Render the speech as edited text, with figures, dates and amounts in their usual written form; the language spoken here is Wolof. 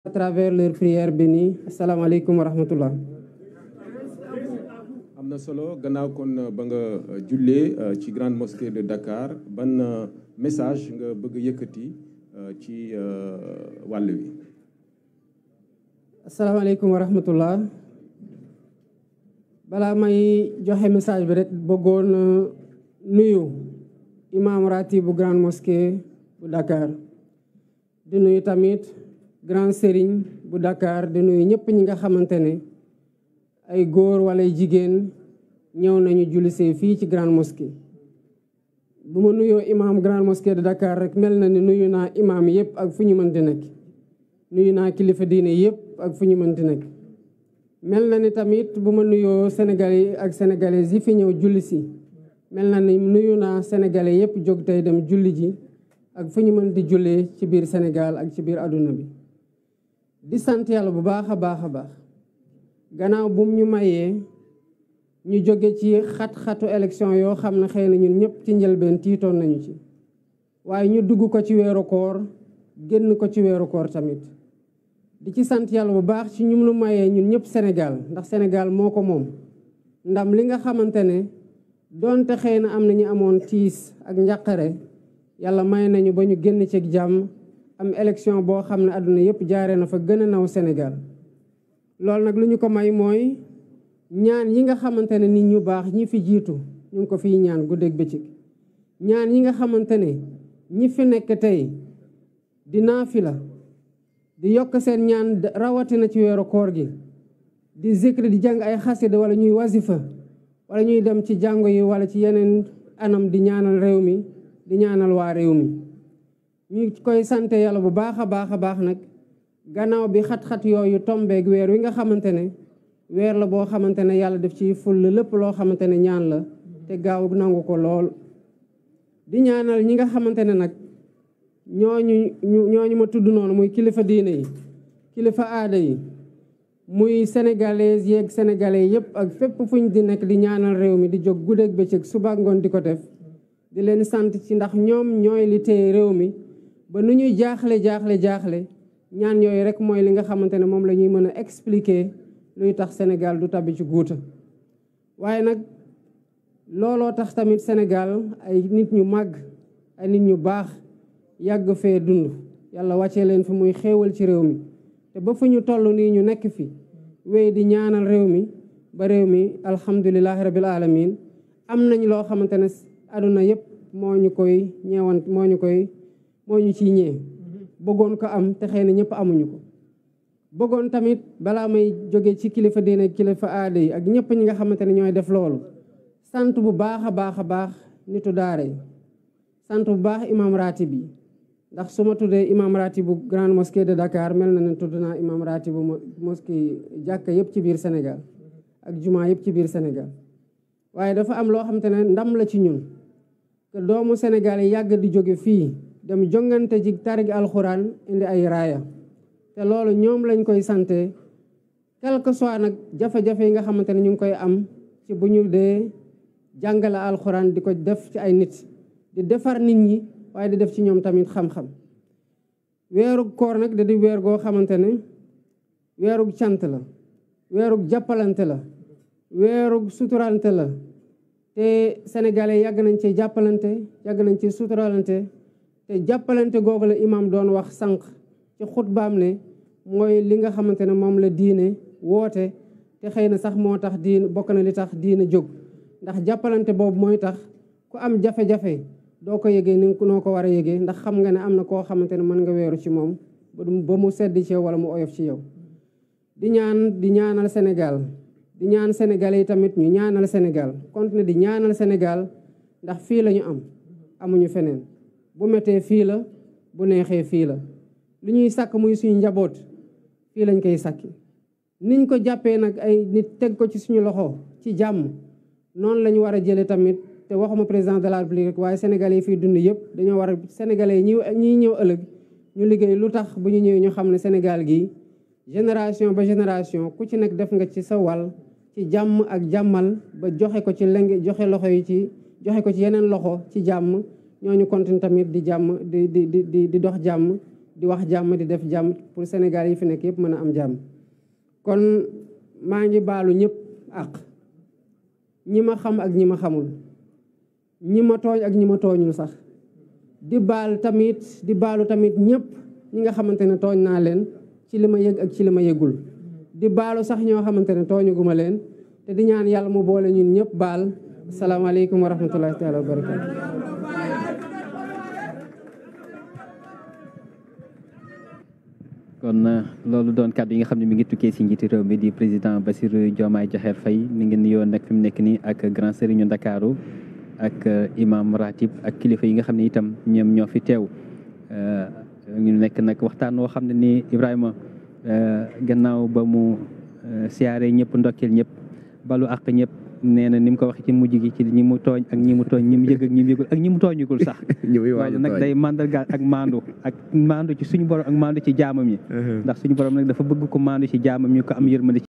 à travers leur prière bénie. Assalamu alaikum wa rahmatullah. Amna solo gannaaw kon ba nga jullee ci grande mosquée de Dakar ban message nga bëgg yëkkati ci wàll wi. Assalamu alaikum wa rahmatullah. Bala may joxe message bi rek bëggoon nuyu imam ratib bu grande mosquée bu Dakar di nuyu tamit grand serigne bu Dakar di nuyu ñëpp ñi nga xamante ne ay góor wala ay jigéen ñëw nañu jullisee fii ci grande mosquée. bu ma nuyoo imam grande mosquée de Dakar rek mel na ni nuyu naa imam yëpp ak fu ñu mënti nekk nuyu naa kilifa diine yëpp ak fu ñu mënti nekk. mel na ni tamit bu ma nuyoo sénégalais ak sénégalaises yi fi ñëw julli si mel na ni nuyu naa sénégalais yëpp jóg tey dem julli ji ak fu ñu mën di jullee ci biir Sénégal ak ci biir àdduna bi. di sant yàlla bu baax a baax a baax gannaaw bum ñu mayee ñu jóge ci xat-xatu élection yoo xam ne xëy na ñun ñëpp ci njëlbeen tiitoon nañu ci waaye ñu dugg ko ci weeru koor génn ko ci weeru koor tamit. di ci sant yàlla bu baax ci ñum lu mayee ñun ñëpp Sénégal ndax Sénégal moo ko moom ndam li nga xamante ne doonte xëy na am na ñu amoon tiis ak njàqare yàlla may nañu ba ñu génn ci jàmm am élection boo xam ne àdduna yëpp jaaree na fa gën a naw Sénégal. loolu nag lu ñu ko may mooy ñaan yi nga xamante ne nit ñu baax ñi fi jiitu ñu ngi ko fiy ñaan guddeeg bëccëg ñaan yi nga xamante ne ñi fi nekk tey di naafila di yokk seen ñaan rawatina ci weeru koor gi di zikri di jàng ay xasida wala ñuy wasifa wala ñuy dem ci jàngo yi wala ci yeneen anam di ñaanal réew mi di ñaanal waa réew mi. ñu koy sante yàlla bu baax a baax nag gannaaw bi xat-xat yooyu tombeeg weer wi nga xamante ne weer la boo xamante ne yàlla def ci ful lépp loo xamante ne ñaan la te gaaw nangu ko lool. di ñaanal ñi nga xamante ne nag ñooñu ma tudd noonu muy kilifa diine yi kilifa aada yi muy sénégalais yeeg sénégalais yëpp ak fépp fuñ di nekk di ñaanal réew mi di jóg guddeeg bëccëg suba ngoon di ko def di leen sant ci ndax ñoom ñooy li téye réew mi ba nu ñuy jaaxle ñaan yooyu rek mooy li nga xamante ne moom la ñuy mën a expliquer luy tax Sénégal du tabbi ci guuta. waaye nag looloo tax tamit Sénégal ay nit ñu màgg ay nit ñu baax yàgg fee dund yàlla wàccee leen fi muy xéewal ci réew mi te ba fu ñu toll nii ñu nekk fi wéy di ñaanal réew mi ba réew mi alhamdulilahi rabil alamin am nañ loo xamante ne àdduna yëpp moo ñu ciy ñee bëggoon ko am te xëy na ñëpp amuñu ko. bëggoon tamit balaa may jóge ci kilifa diine kilifa aada yi ak ñëpp ñi nga xamante ne ñooy def loolu sant bu baax a baax nitu daara yi sant bu baax imam ratib yi ndax su ma tuddee imam ratib bu grande mosquée de Dakar mel na ne tudd naa imam ratib bu mosquée jàkka yëpp ci biir Sénégal ak jumaa yëpp ci biir Sénégal. waaye dafa am loo xamante ne ndam la ci ñun que doomu Sénégal yi yàgg di jóge fii dem jongante ci tarig alxuraan indi ay raaya te loolu ñoom lañ koy sante quel que soit nag jafe-jafe yi nga xamante ne ñu ngi koy am ci bu ñu dee jàngale alxuraan di ko def ci ay nit di defar nit ñi waaye di def ci ñoom tamit xam-xam. weeru koor nag da di weer goo xamante ne weeru cant la weeru jàppalante la weeru suturalante la te sénégalais yàgg nañ ci jàppalante yàgg nañ ci suturalante te jàppalante googu la imam doon wax sànq ci xutbaam ne mooy li nga xamante ne moom la diine woote te xëy na sax moo tax diine bokk na li tax diine jóg ndax jàppalante boobu mooy tax ku am jafe-jafe doo ko yëgee ni noo ko war a yëgee ndax xam nga ne am na koo xamante ne mën nga weeru ci moom ba mu sedd ci yow wala mu oyof ci yow. di ñaanal Sénégal di ñaan Sénégalais yi tamit ñu ñaanal Sénégal continuer di ñaanal Sénégal ndax fii la ñu amuñu feneen bu méttee fii la bu neexee fii la li ñuy sàkk muy suñu njaboot fii lañ koy sàkki niñ ko jàppee nag ay nit teg ko ci suñu loxo ci jàmm noonu la ñu war a jëlee tamit te waxuma président de la République waaye sénégalais yi fiy dund yëpp dañoo war a sénégalais yi ñiy ñëw ëllëg ñu liggéey lu tax bu ñu ñëwee ñu xam ne Sénégal gi génération ba génération ku ci nekk def nga ci sa wàll ci jàmm ak jàmmal ba joxe ko ci joxe loxo yi ci joxe ko ci yeneen loxo ci jàmm ñooñu continue tamit di jàmm di dox jàmm di wax jàmm di def jàmm pour Sénégal yi fi nekk yëpp mën a am jàmm. kon maa ngi baalu ñëpp ak ñi ma xam ak ñi ma xamul, ñi ma tooñ ak ñi ma tooñul sax di baalu tamit ñëpp ñi nga xamante ne tooñ naa leen ci li ma yëg ak ci li ma yëgul, di baalu sax ñoo xamante ne tooñuguma leen, te di ñaan yàlla mu boole ñun ñëpp baal. asalaamaaleykum wa rahmatullahi taala wa barakatu. kon loolu doon kàddu yi nga xam ne mi ngi tukkee si njiiti réew mi di président Bassirou Diomaye Diakhar Faye mi ngi nuyoo nag fi mu nekk nii ak grand sëriñu Ndakaaru ak imam ratib ak kilifa yi nga xam ne itam ñoom ñoo fi teew. ñu nekk nag waxtaan woo xam ne nii Ibrahima gannaaw ba mu siyaare ñëpp ndokkeel ñëpp balu àq ñëpp nee na ni mu ko waxee ci mujj gi ci ñi mu tooñ ak ñi mu tooñ ñi mu yëg ak ñi mu yëgul ak ñi mu tooñugul sax loolu nag day mandargaal ak maandu ci suñu borom ak maandu ci jaamam yi ndax suñu borom nag dafa bëgg ko maandu ci jaamam ñu ko am yërmande